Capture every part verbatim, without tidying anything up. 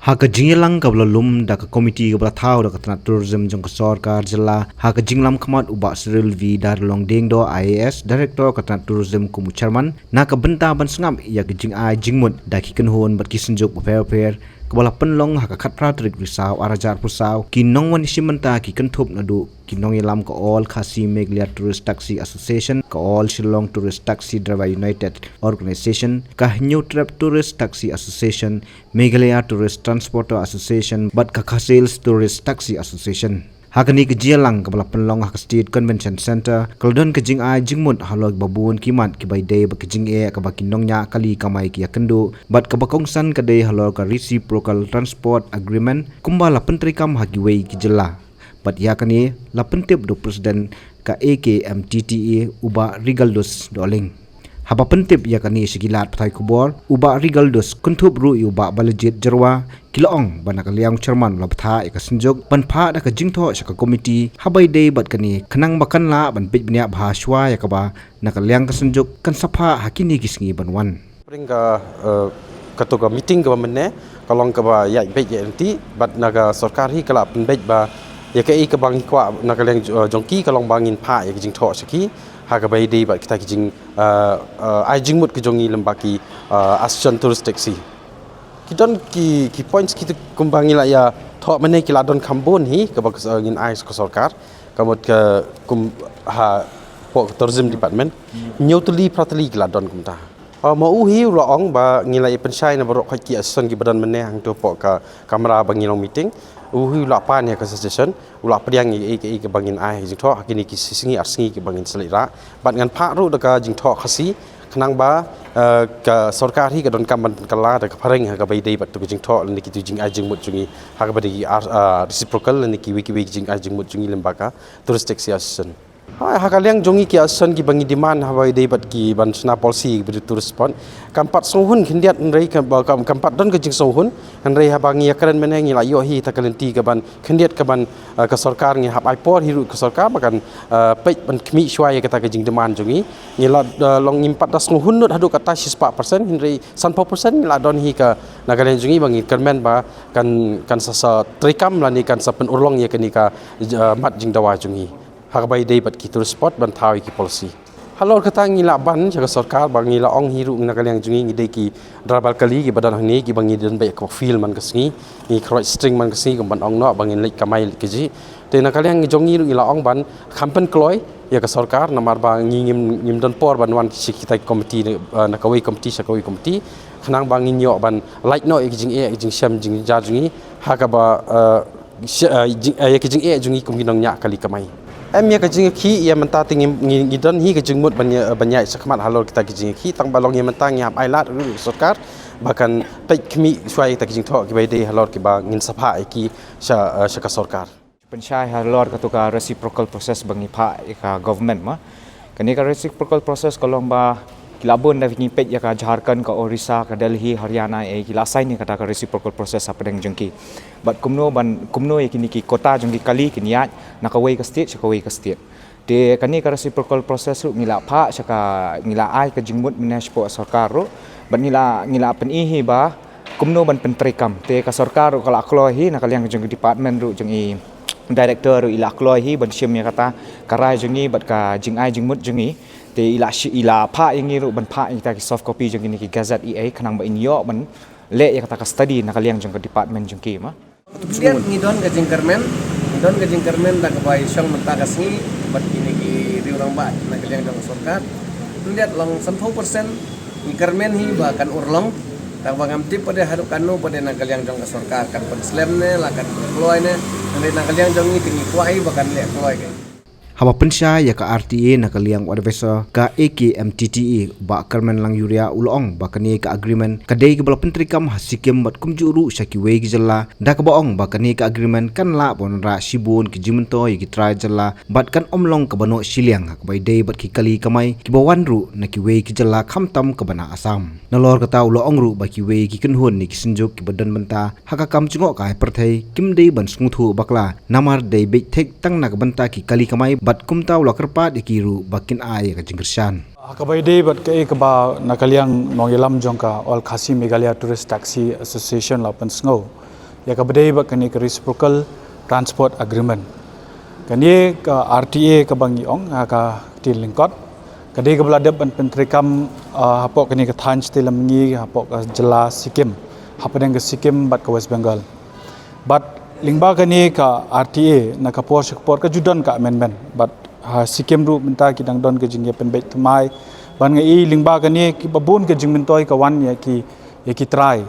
Ha ka jingïalang kaba la lum da ka komiti kaba la thaw da ka tnat tourism jong ka sorkar jylla, ha ka jinglam khmat u Bah Cyril V Darlong Diengdoh I A S, Director ka tnat tourism kum u chairman, na ka bynta ban sngap ïa ka jingai jingmut da ki kynhun bad ki synjuk bapher bapher, kaba la pynlong ha ka khatphra tarik Risaw arhajar arphew saw, ki nongwan ïashim bynta ki kynthup naduh ki nongïalam ka All Khasi Meghalaya Tourist Taxi Association, ka All Shillong Tourist Taxi Driver United Organisation, ka Hynñiewtrep Tourist Taxi Association, Meghalaya Tourist Transporter Association bad ka Khasi Hills Tourist Taxi Association. Ha kane ka jingïalang kaba la pynlong ha ka State Convention Centre, ka la don ka jingai jingmut halor kiba bun ki mat kiba ïadei bad ka jingeh kaba ki nongñiah kali kamai ki ïakynduh, bad kaba kongsan ka dei halor ka Reciprocal Transport Agreement kumba la pyntreikam ha kiwei ki jylla. Bad ïa kane la pyntip da u President ka A K M T T A, u Bah Regaldus Dohling. Haba pyntip ïa kane sha ki lad pathai khubor, u Bah Regaldus kynthup ruh ïa u Bah Balajied Jyrwa, ki la ong ba na ka liang u chairman u la bthah ïa ka synjuk ban phah da ka jingthoh sha ka komiti haba ïadei bad kane, khnang ba kan lah ban peit bniah bha shuwa ïa kaba na ka liang ka synjuk kan sa phah ha kine ki sngi ban wan. Pring ka, eh, kato ka meeting kaba mynne ka long kaba ïaid beit ïaid lynti, bad na ka sorkar hi ka la pynbeit ba ïa kaei kaba ngi kwah na ka liang jo-, jong ki ka long ba ngin phah ïa ka jingthoh sha ki ha kaba ïadei bad kita ki jing, eh, eh, ai jingmut ki jong ngi lem bad ki, eh, association tourist taxi. Ki don ki, ki points ki tu kumba ngi la ïathoh mynne ki la don kham bun hi kaba, eh, ngin ai ka sorkar. Ka mut ka kum hapoh ka tourism department, hynñiew tylli phra tylli ki la don kumta. Ah, ma u hi u la ong ba ngi la ïa pynshai na baroh khoit ki association kiba don mynne hangto hapoh ka kamra ba ngi long meeting. U hi u la pan ïa ka suggestion, u la pdiang ïa kaei kaei kaba ngin ai jingthoh ha kine ki sngi ar sngi kiba ngin sa leit rah. Bad ngan phah ruh da ka jingthoh Khasi, khnang ba, eh, ka sorkar hi ka donkam ban pynkylla da ka phareng ha kaba ïadei bad tu ka jingthoh lane kitu jingai jingmut jong ngi ha kaba ïadei ar, ah, reciprocal lane kiwei kiwei jingai jingmut jong ngi lem bad ka Tourist Taxi Association. Ha, ha ka liang jong ngi ki association kiba ngi demand haba ïadei bad ki ban shna policy ba dei tourist spot. Kam pat sngewhun khyndiat hynrei kam, kam, kam pat don ka jingsngewhun hynrei haba ngi ïakren mynne ngi la ïoh hi ta ka lynti kaban khyndiat kaban, eh, ka sorkar ngi hap ai por hi ruh ka sorkar ba kan, eh, peit ban khmih shuwa ïa kata ka jingdemand jong ngi. Ngi la, eh, long ngim pat da sngewhun lut haduh katta shispah percent hynrei sanphew percent ngi la don hi ka na ka liang jong ngi ba ngi kyrmen ba kan, kan sa, sa treikam lane kan sa pynurlong ïa kane ka, eh, mat jingdawa jong ngi ha kaba ïadei bad ki tourist spot ban thaw ïa ki policy. Halor kata ngi la ban sha ka sorkar ba ngi la ong hi ruh na ka liang jong ngi ngi dei ki driver kali kiba don hangne kiba ngi don beit ka field man ka sngi, ngi khroi string man ka sngi kum ban ong noh ba ngin leit kamai leit kajih. Te na ka liang jong ngi ruh ngi la ong ban kham pynkloi ïa ka sorkar namar ba ngi ngim, ngim don por ban wan sha kita ki komiti, eh, na kawei komiti sha kawei komiti, khnang ba ngin ïoh ban lait noh ïa ki jingeh, ïa ki jingshem jingjar jong ngi ha kaba, eh, sha, eh, jing, eh, ïa ki jingeh jong ngi kum ki nongñiah kali kamai. Em, ïa ka jingïakhih ïa mynta te ngi, ngi, ngi don hi ka jingmut ban ïa, ban ïaid shakhmat halor kita ki jingïakhih, tang ba long ïa mynta ngi hap ai lad ruh ïa ka sorkar ba kan peit khmih shuwa ïa kita ki jingthoh kiba ïadei halor kiba ngin sa phah ïa ki sha, eh, sha ka sorkar. Pynshai halor katu ka reciprocal process ba ngi phah ïa ka government ma. Kane ka reciprocal process ka long ba ki la bun da ngi peit ïa ka Jharkhand, ka Orissa, ka Delhi, Haryana, eh, ki la sign ïa kata ka reciprocal process hapdeng jong ki. Bad kumno ban, kumno ïa kine ki quota jong ki kali kin ïaid na kawei ka state sha kawei ka state. Te kane ka reciprocal process ruh ngi la phah sha ka, ngi la ai ka jingmut mynne shapoh sorkar ruh. Bad ngi la, ngi la pyni hi ba kumno ban pyntreikam. Te ka sorkar ruh ka la kloi hi na ka liang jong ka department ruh jong i director ruh i la kloi hi ban shim ïa kata ka rai jong ngi bad ka jingai jingmut jong ngi. Te i la shi-, i la phah ïa ngi ruh ban phah ïa kita ki soft copy jong kine ki gazette E A khnang ba in ïoh ban leh ïa kata ka study na ka liang jong ka department jong ki ma. Khyndiat ngi don ka jingkyrmen, ngi don ka jingkyrmen da kaba i shong mynta ka sngi bad kine ki riew rangbah na ka liang jong ka sorkar. Khyndiat long sanphew percent ngi kyrmen hi ba kan urlong. Tang ba ngam tip pat de haduh katno pat de na ka liang jong ka sorkar kan pynslem ne la kan pynkloi ne. Hynrei na ka liang jong ngi te ngi kwah hi ba kan leh kloi ka. Haba pynshai ïa ka R T A na ka liang u advisor ka A K M T T A, Bah Kyrmen Langjuria u la ong ba kane ka agreement ka dei kaba la pyntreikam ha Sikkim bad kumjuh ruh sha kiwei ki jylla, da kaba ong ba kane ka agreement kan lah ban wanrah shibun ki jingmyntoi ïa ki trai jylla bad kan ym long kaba noh shiliang ha kaba ïadei bad ki kali kamai kiba wan ruh na kiwei ki jylla khamtam kaba na Assam. Nalor kata u la ong ruh ba kiwei ki kynhun ne ki synjuk kiba don bynta ha ka kam jngohkai pyrthei kim dei ban sngewthuh bakla namar dei beit thik tang na ka bynta ki kali kamai bad kumta u la kyrpad ïa ki ruh ba kin ai ïa ka jingkyrshan. Ha kaba ïadei bad kaei kaba na ka liang nongïalam jong ka All Khasi Meghalaya Tourist Taxi Association la pynsngew, ïa kaba dei bad kane ka reciprocal transport agreement. Kane ka R T A kaba ngi ong ha ka ktien lyngkot, ka dei kaba la dep ban pyntreikam ah, hapoh kane ka thaiñ State Lamngi, hapoh ka jylla Sikkim, hapdeng ka Sikkim bad ka West Bengal. Bad lyngba kane ka R T A, na ka por sha ka por ka ju don ka amendment, bad ha Sikkim ruh mynta ki dang don ka jingïapynbeit thymmai. Bad nga i lyngba kane kiba bun ka jingmyntoi ka wan ïa ki, ïa ki trai,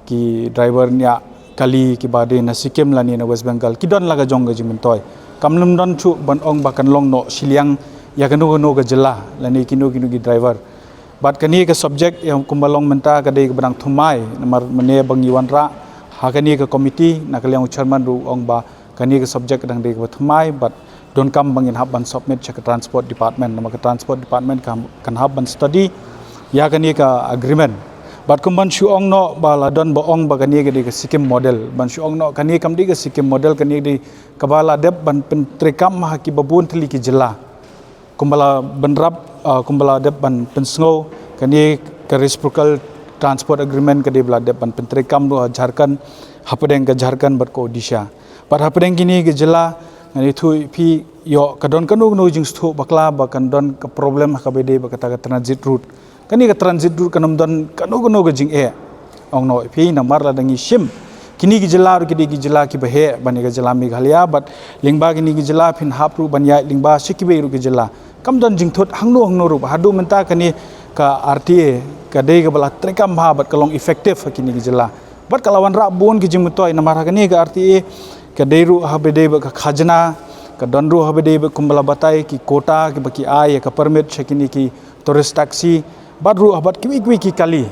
ki driver ñiah kali kiba dei na Sikkim lane na West Bengal, ki don la ka jong ka jingmyntoi. Kam nym don shuh ban ong ba kan long noh shiliang ïa kano kano ka jylla lane kino kino ki driver. Bad kane ka subject ïa kumba long mynta ka dei kaba dang thymmai, namar mynne ba ngi wanrah ha kane ka committee, na ka liang u chairman ruh u ong ba kane ka subject ka dang dei kaba thymmai, bad donkam ba ngin hap ban submit sha ka transport department, namar ka transport department kan, kan hap ban study ïa kane ka agreement. Bad kumban shu ong noh ba la don ba ong ba kane ka dei ka Sikkim model, ban shu ong noh kane kam dei ka Sikkim model, kane dei kaba la dep ban pyntreikam ha kiba bun tylli ki jylla. Kumba la bynrap, ah, kumba la dep ban pynsngew, kane ka reciprocal transport agreement ka dei ba la dep ban pyntreikam ruh ha Jharkhand, hapdeng ka Jharkhand bad ka Odisha. Bad hapdeng kine ki jylla, ngan ïathuh ïa phi, ïoh ka don kano kano jingsngewthuh bakla ba kan don ka problem ha kaba dei bad kata ka transit route. Kane ka transit route kan ym don kano kano ka jingeh. Ong noh ïa phi, namar lada ngi shim kine ki jylla ruh ki dei ki jylla kiba heh ban ïa ka jylla Meghalaya, bad lyngba kine ki jylla phin hap ruh ban ïaid lyngba sha kiwei ruh ki jylla. Kam don jingthut hangno hangno ruh, haduh mynta kane ka R T A ka dei kaba la treikam bha bad ka long effective ha kine ki jylla. Bad ka la wanrah bun ki jingmyntoi, namar ha kane ka R T A ka dei ruh ha ba dei bad ka khajna, ka don ruh ha ba dei bad kumba la batai ki quota kiba ki ai ïa ka permit sha kine ki tourist taxi, bad ruh ha bad kiwei kiwei ki kali.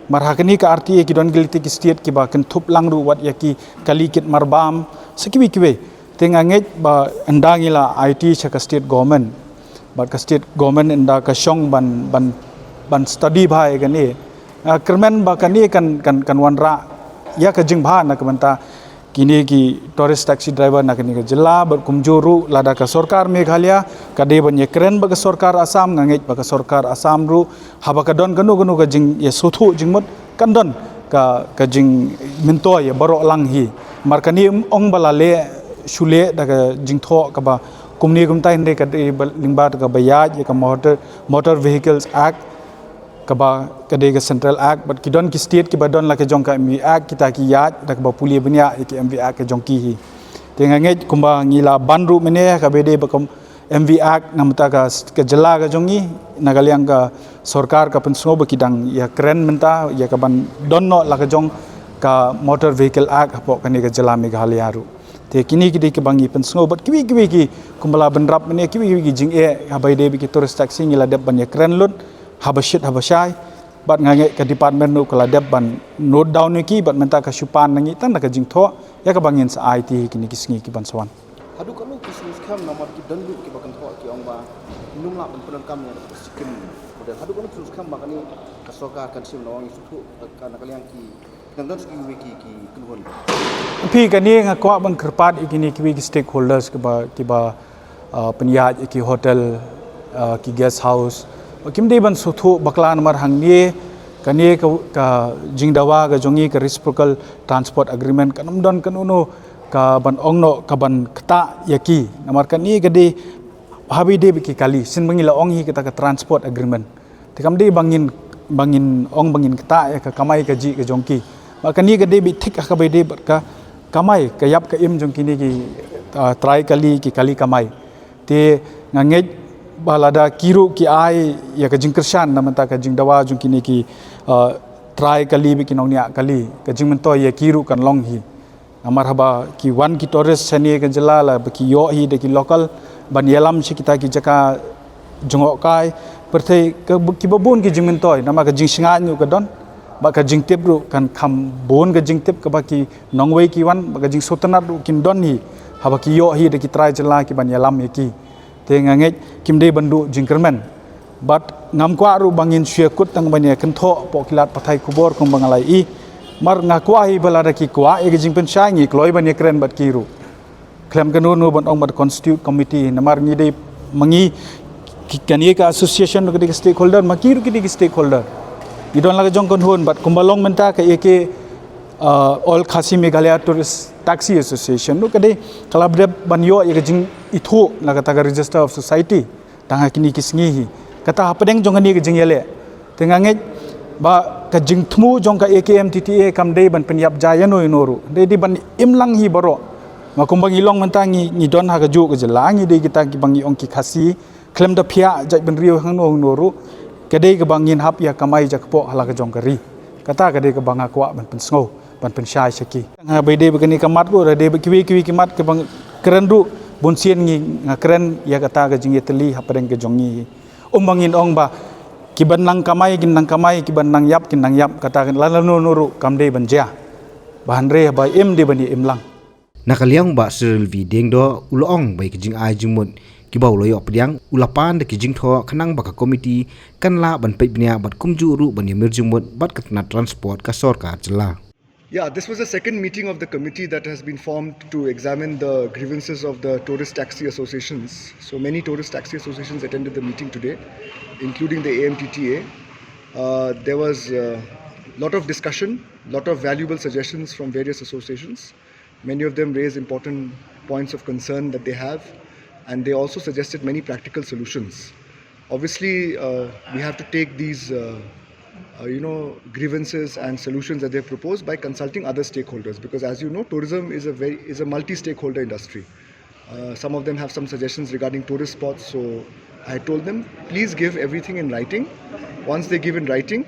Namar ha kane ka R T A ki don ki lynti ki state kiba kynthup lang ruh wat ïa ki kali kit marbam sha kiwei kiwei. Te nga ngeit ba ynda ngi la aiti sha ka state government, bad ka state government ynda ka shong ban, ban, ban study bha ïa kane, ah, kyrmen ba kane kan, kan, kan wanrah ïa ka jingbha na ka bynta kine ki tourist taxi driver na kane ka jylla, bad kumjuh ruh lada ka sorkar Meghalaya ka dei ban ïakren bad ka sorkar Assam, nga ngeit ba ka sorkar Assam ruh haba ka don kano kano ka jingïasngewthuh jingmut, kan don ka, ka jingmyntoi ïa baroh lang hi. Namar kane ym ong ba la leh shu leh da ka jingthoh kaba kumne kumtai, hynrei ka dei ba lyngba kaba ïaid ïa ka Motor, Motor Vehicles Act, kaba ka dei ka Central Act, bad ki don ki state kiba don la ka jong ka M V Act, kita ki ïaid da kaba pule bniah ïa ki M V Act ka jong ki hi. Te nga ngeit kumba ngi la ban ruh mynne ha kaba dei bad ka M V Act, na mynta ka, ka jylla ka jong ngi, na ka liang ka sorkar ka pynsngew ba ki dang ïakren mynta ïa kaban don noh la ka jong ka Motor Vehicle Act hapoh kane ka jylla Meghalaya ruh. Te kine ki dei kiba ngi pynsngew, bad kiwei kiwei ki, kumba la bynrap mynne, kiwei kiwei ki jingeh ha ba ïadei bad ki tourist taxi ngi la dep ban ïakren lut ha ba shit ha ba shai. Bad nga ngeit ka department ruh ka la dep ban note down ïa ki, bad mynta ka shu pan na ngi tang da ka jingthoh ïa kaba ngin sa aiti kine ki sngi kiban sa wan. Haduh katno ki sngewskhem, namar ki don ruh kiba kynthoh ki ong ba ngim lah ban pyndonkam ïa ka Sikkim model. Haduh katno ki sngewskhem ba kane ka sorkar kan shim, namar ngi sngewthuh na ka liang ki dang don sa kiwei ki, ki kynhun. Phi, kane nga kwah ban kyrpad ïa kine kiwei ki stakeholders kiba, kiba, ah, pynïaid ïa ki hotel, ah, ki guest house, ba kim dei ban sngewthuh bakla, namar hangne kane ka, ka jingdawa ka jong ngi, ka reciprocal transport agreement, kan ym don kano kano kaban ong noh kaban ktah ïa ki. Namar kane ka dei ha ba ïadei bad ki kali, shisien ba ngi la ong hi kata ka transport agreement. Te kam dei ba ngin, ba ngin ong ba ngin ktah ïa ka kamai kajih ka jong ki. Ba kane ka dei beit thik ha kaba ïadei bad ka kamai ka ïap ka im jong kine ki, ah, trai kali, ki kali kamai. Te nga ngeit ba lada ki ruh ki ai ïa ka jingkyrshan na mynta ka jingdawa jong kine ki, ah, trai kali bad ki nongñiah kali, ka jingmyntoi ïa ki ruh kan long hi. Namar haba ki wan ki tourist shane ka jylla, la ba ki ïoh hi da ki local ban ïalam sha kita ki jaka jngohkai pyrthei, ka, kiba bun ki jingmyntoi, namar ka jingshngaiñ ruh ka don, bad ka jingtip ruh kan kham bun ka jingtip kaba ki nongwei ki wan, bad ka jingsngewtynnat ruh kin don hi haba ki ïoh hi da ki trai jylla kiban ïalam ïa ki. Te nga ngeit kim dei ban duh jingkyrmen. Bad ngam kwah ruh ba ngin shu ïakut tang ban ïakynthoh hapoh ki lad pathai khubor kumba nga la ïohi. Namar nga kwah hi ba lada ki kwah ïa ka jingpynshai, ngi kloi ban ïakren bad ki ruh. Khlem kano kano ban ong bad constitute committee, namar ngi dei, ma ngi, ki, kane ka association ruh ka dei ka stakeholder, ma ki ruh ki dei ki stakeholder. Ngi don la ka jong kynhun, bad kumba long mynta ka A K Uh, All Khasi Meghalaya Tourist Taxi Association ruh ka dei ka la dep ban ïoh ïa ka jingithuh na kata ka Register of Society tang ha kine ki sngi hi. Kata hapdeng jong kane ka jingïaleh, te nga ngeit ba ka jingthmu jong ka A K M T T A kam dei ban pynïap ja ïano ïano ruh, dei dei ban im lang hi baroh. Ma kumba ngi long mynta ngi, ngi don ha kajuh ka jylla, ngi dei kita kiba ngi ong ki Khasi, khlem da phiah jaitbynriew hangno hangno ruh, ka dei kaba ngin hap ïa kamai jakpoh ha la ka jong ka ri. Kata ka dei kaba nga kwah ban pynsngew, ban pynshai sha ki. Nga ba dei ba kane ka mat ruh, dei ba kiwei kiwei ki mat kiba nga kren ruh, bun sien ngi nga kren ïa kata ka jingïatylli hapdeng ka jong ngi. Um ba ngin ong ba kiban nang kamai kin nang kamai, kiban nang ïap kin nang ïap, kata la la no no ruh kam dei ban jia. Ba hynrei ba im dei ban im lang. Na ka liang u Bah Cyril V Diengdoh u la ong ba ïa ki jingai jingmut kiba u la ïoh pdiang u la pan da ki jingthoh khnang ba ka komiti kan lah ban peit bniah bad kumjuh ruh ban ïamir jingmut bad ka tnat transport ka sorkar jylla. Yeah, this was the second meeting of the committee that has been formed to examine the grievances of the tourist taxi associations. So many tourist taxi associations attended the meeting today, including the A M T T A. Uh, there was a lot of discussion, lot of valuable suggestions from various associations. Many of them raised important points of concern that they have, and they also suggested many practical solutions. Obviously, uh, we have to take these, uh, uh, you know, grievances and solutions that they've proposed by consulting other stakeholders, because, as you know, tourism is a very, is a multi-stakeholder industry. Uh, some of them have some suggestions regarding tourist spots, so I told them, please give everything in writing. Once they give in writing,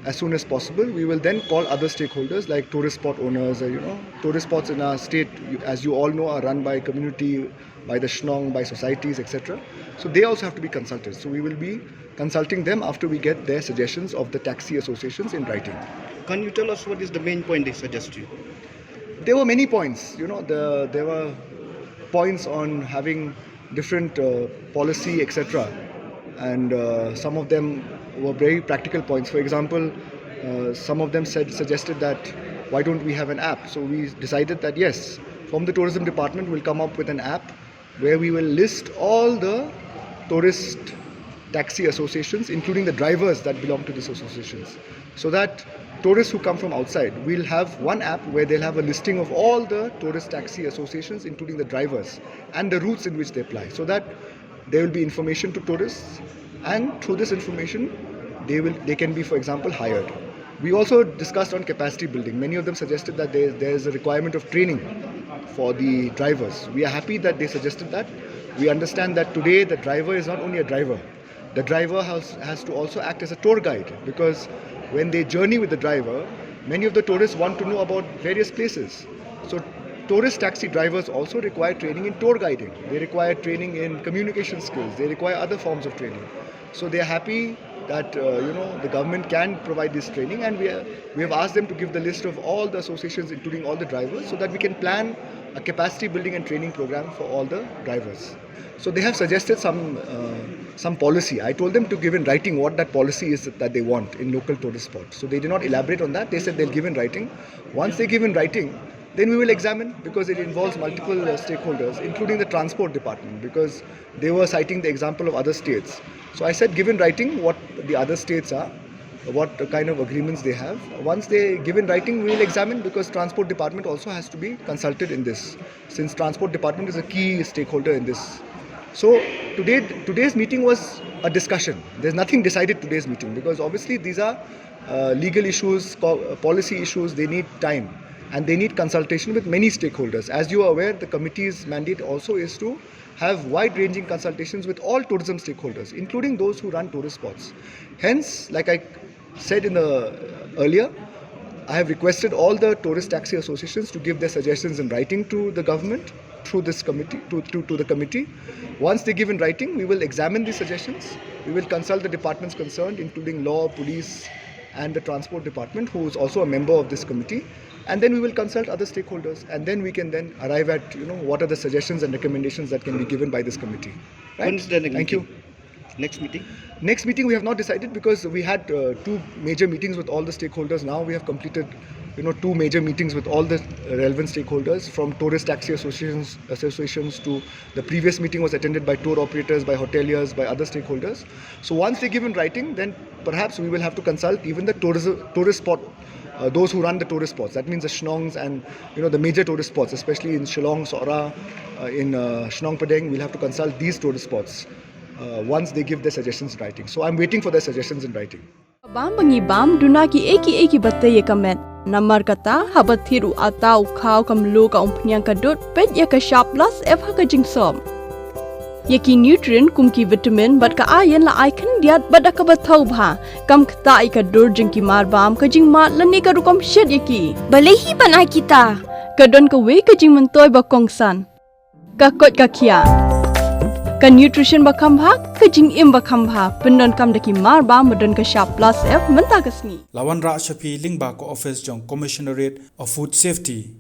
as soon as possible, we will then call other stakeholders like tourist spot owners. Uh, you know, tourist spots in our state, you, as you all know, are run by community, by the shnong, by societies, et cetera. So they also have to be consulted. So we will be consulting them after we get their suggestions of the taxi associations in writing. Can you tell us what is the main point they suggest to you? There were many points. You know, the, there were points on having different, uh, policy, et cetera. And, uh, some of them were very practical points. For example, uh, some of them said, suggested that, why don't we have an app? So we decided that, yes, from the tourism department, we'll come up with an app where we will list all the tourist taxi associations, including the drivers that belong to these associations, so that tourists who come from outside will have one app where they'll have a listing of all the tourist taxi associations, including the drivers and the routes in which they ply, so that there will be information to tourists, and through this information, they will, they can be, for example, hired. We also discussed on capacity building. Many of them suggested that there, there is a requirement of training for the drivers. We are happy that they suggested that. We understand that today the driver is not only a driver. The driver has, has to also act as a tour guide, because when they journey with the driver, many of the tourists want to know about various places. So tourist taxi drivers also require training in tour guiding. They require training in communication skills. They require other forms of training. So they are happy that, uh, you know, the government can provide this training, and we are, we have asked them to give the list of all the associations, including all the drivers, so that we can plan a capacity building and training program for all the drivers. So they have suggested some, uh, some policy. I told them to give in writing what that policy is that they want in local tourist spots. So they did not elaborate on that. They said they'll give in writing. Once they give in writing, then we will examine, because it involves multiple, uh, stakeholders, including the transport department, because they were citing the example of other states. So I said, give in writing what the other states are, what kind of agreements they have. Once they give in writing, we will examine, because transport department also has to be consulted in this, since transport department is a key stakeholder in this. So today, today's meeting was a discussion. There's nothing decided today's meeting, because obviously these are, uh, legal issues, co-, uh, policy issues. They need time and they need consultation with many stakeholders. As you are aware, the committee's mandate also is to have wide-ranging consultations with all tourism stakeholders, including those who run tourist spots. Hence, like I said in the earlier, I have requested all the tourist taxi associations to give their suggestions in writing to the government through this committee, to, to, to the committee. Once they give in writing, we will examine these suggestions. We will consult the departments concerned, including law, police, and the transport department, who is also a member of this committee. And then we will consult other stakeholders, and then we can then arrive at, you know, what are the suggestions and recommendations that can be given by this committee. Right? When is the next Thank you. meeting? Next meeting? Next meeting we have not decided, because we had, uh, two major meetings with all the stakeholders. Now we have completed you know, two major meetings with all the relevant stakeholders, from tourist taxi associations, associations to the previous meeting was attended by tour operators, by hoteliers, by other stakeholders. So once they give in writing, then perhaps we will have to consult even the tourism, tourist spot, uh, those who run the tourist spots. That means the Shillongs and, you know, the major tourist spots, especially in Shillong, Sohra, uh, in uh, Shnong Pdeng. We'll have to consult these tourist spots uh, once they give their suggestions in writing. So I'm waiting for their suggestions in writing. Bam ba ngi bam duna ki ei ki ei ki ba tei ïa ka met. Namar kata haba thied u ata u khaw ka mluh ka umphniang ka dud peit ïa ka shap plus F ha ka jingsop. Ïa ki nutrient kum ki vitamin bad ka iron la ai khyndiat bad da kaba thaw bha. Kam ktah ïa ka dur jong ki mar bam, ka jingmad lane ka rukom shet ïa ki. Balei hi ban ai kita? Ka don kawei ka jingmyntoi ba kongsan. Ka koit ka khiah. Ka nutrition ba kham bha, ka jingim ba kham bha. Pyndonkam da ki mar bam ba don ka shap plus F mynta ka sngi. La wanrah sha phi lyngba ka ophis jong Commissionerate of Food Safety.